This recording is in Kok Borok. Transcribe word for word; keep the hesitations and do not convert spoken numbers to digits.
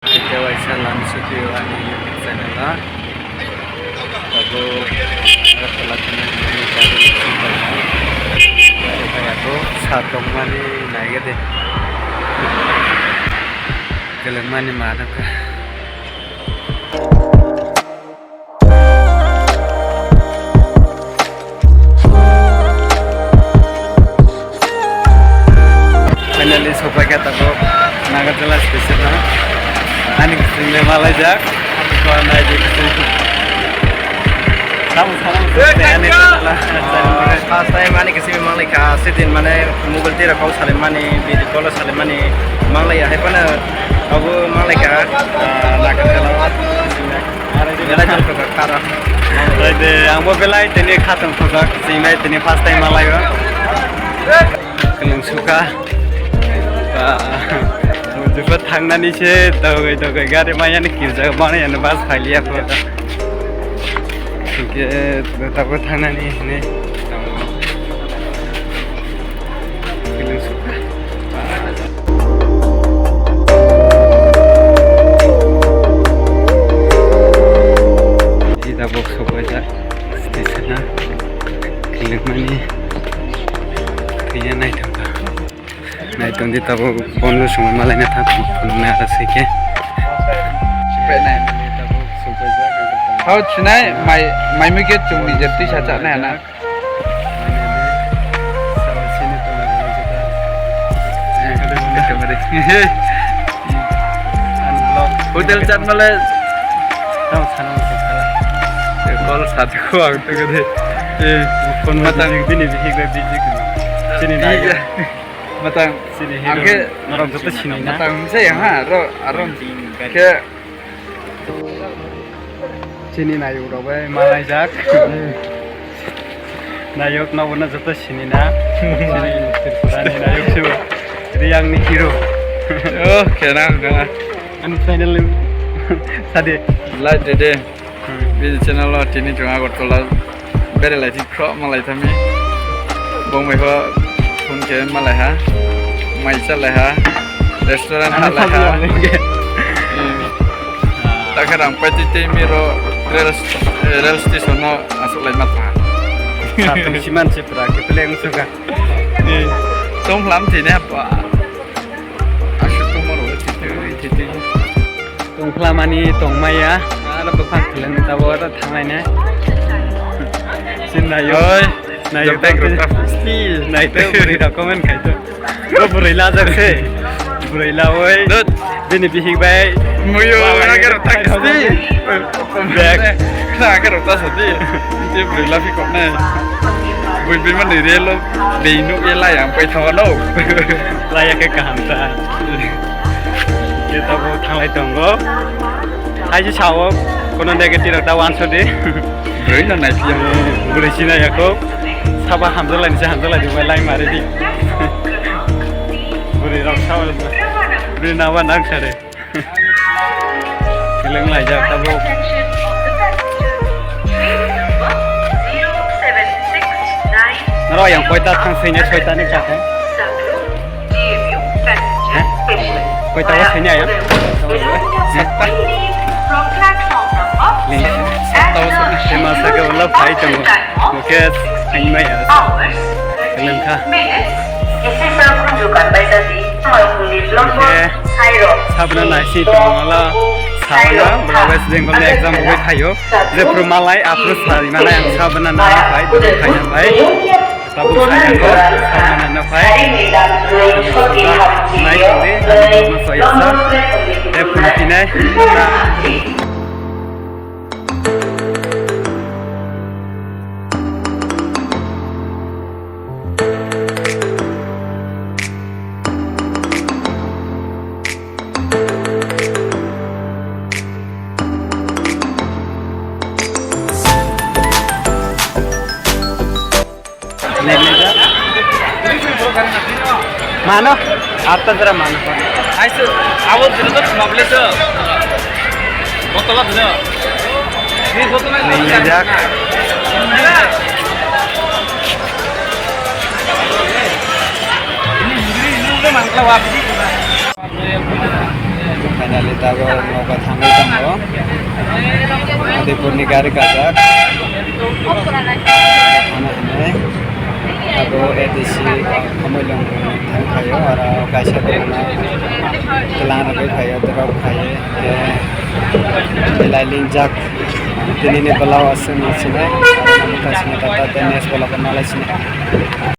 Tei waisa lam suki o ani YouTube channel o. Abo Agartala thani gari abo sa tongmani naigade. Kwlwngmani ma nukha. Finally, sopaikha tabuk Nagarjala station o. Ani kising le malaijak. Ani ko nai di kising. Tamo sana. Ani ko nala. First time ani kising malaikha. Sidin mane mobile tira kau salimani, video call salimani malaiya hai pana abu malaikha. Nagarjala. Belai jor kwbak kara. Oide, angbo belai tini khatong thokjak, chini tini first time malaio. Kwlwng sukha. Mujupa thangnani se dogai dogai gari maya ni kirjak mani ani bus phailiya photo. Oke, tabuk thangnani hini. Tabuk sopaijak station o kwlwngmani kaya naithok kha. Naithok di tabuk bondo songwi malaina thang phunuknai aro se khe. Hao chinai mai mai mui khe chwngni je twi sa cha nai na. Hotel chat male. Tamo sana mo khala. Call sat ko ang to gede. Eh, phone matang bini bihik bai bihik. Sini na. Matang. Sini hero. Norok joto sini na. Matang se ha ro aron. Ke Chini nayok rok bai malaijak. Nayok no bono joto sini na. Chini Tripura ni nayok se bo. Riyang ni hero. Oh, kena, kena. Ani final sadi. Light de de. Bini channel o tini chwng Agartala berai lai thik. Khro malai thami. Bongbai ho phone khe malai ha. Mai chalai ha. Restaurant ha lai ha. Takhe rang pai twi twi miro rail, rail station no aswk lai ma tha. Satung siman se pra ke pleng suka. Tong lam tine pa. Aswk tong maro twi twi twi twi. Tongphlamani tongmaya, aro bwkhak khwlwng tabuk aro thanglainai. Sin nayo. Oi, nayo jabdek tongphli. Rota pasti. Naito bwrwi rok comment khaito. Bo bwrwi lajak se. Bwrwi lawoi. Dut. Bini bihik bai. Muyo, wah, wah, agaro wah, taksi. Bag. Kha agaro tasati. Te bwrwi lafi koknai. Bui bimani relo. Dei nuk ye layang pai thangano. Laya khe kaham ta. Khe tabuk thanglai tongo. Hai se sao, kono negative rok ta wansodi. Bwrwi no nai phiya. Bwrwi sinai yakho. Saba hamjak laini se hamjak laini bai lai mari di. Bwrwi rok sao. Bwrwi nawa nang sare. Beleng laijak tabuk. Noro yang koita thang sini soita ni kate. Hah? Koita o sini ayang? Satta. Lini satta o sini. Tema sake wala phai tongo. Mukesh, Hanyma ya. Beleng kha. Oke, sabna naisi tongmala sabana bwla West Bengal ni exam rwgwi phaio. Jephru malai aphru sari manai ang sabana nana phai, duduk khaina phai. Tabuk saina kho, sabana nana phai. Nai tongdi, ani bokno soyasa. Jephru phinai. Mano, atta jora mano. Aisu, abo dino to mable so. Botola dino. Ni botola. Ni jak. Ni ni ni mangkla wa. Finally, tabuk nogo thangwi tongo. Udaipurni gari kajak. Thana hinwi. Abo A D C Khamoilong thang phaio, aro kaisa dophano twlang rwgwi phaio, drop khai, khe belai lingjak. Tinini bwlao aswk nang sinai, aro nang bwkha sinai, tata tei next vlog-o nalai sinai.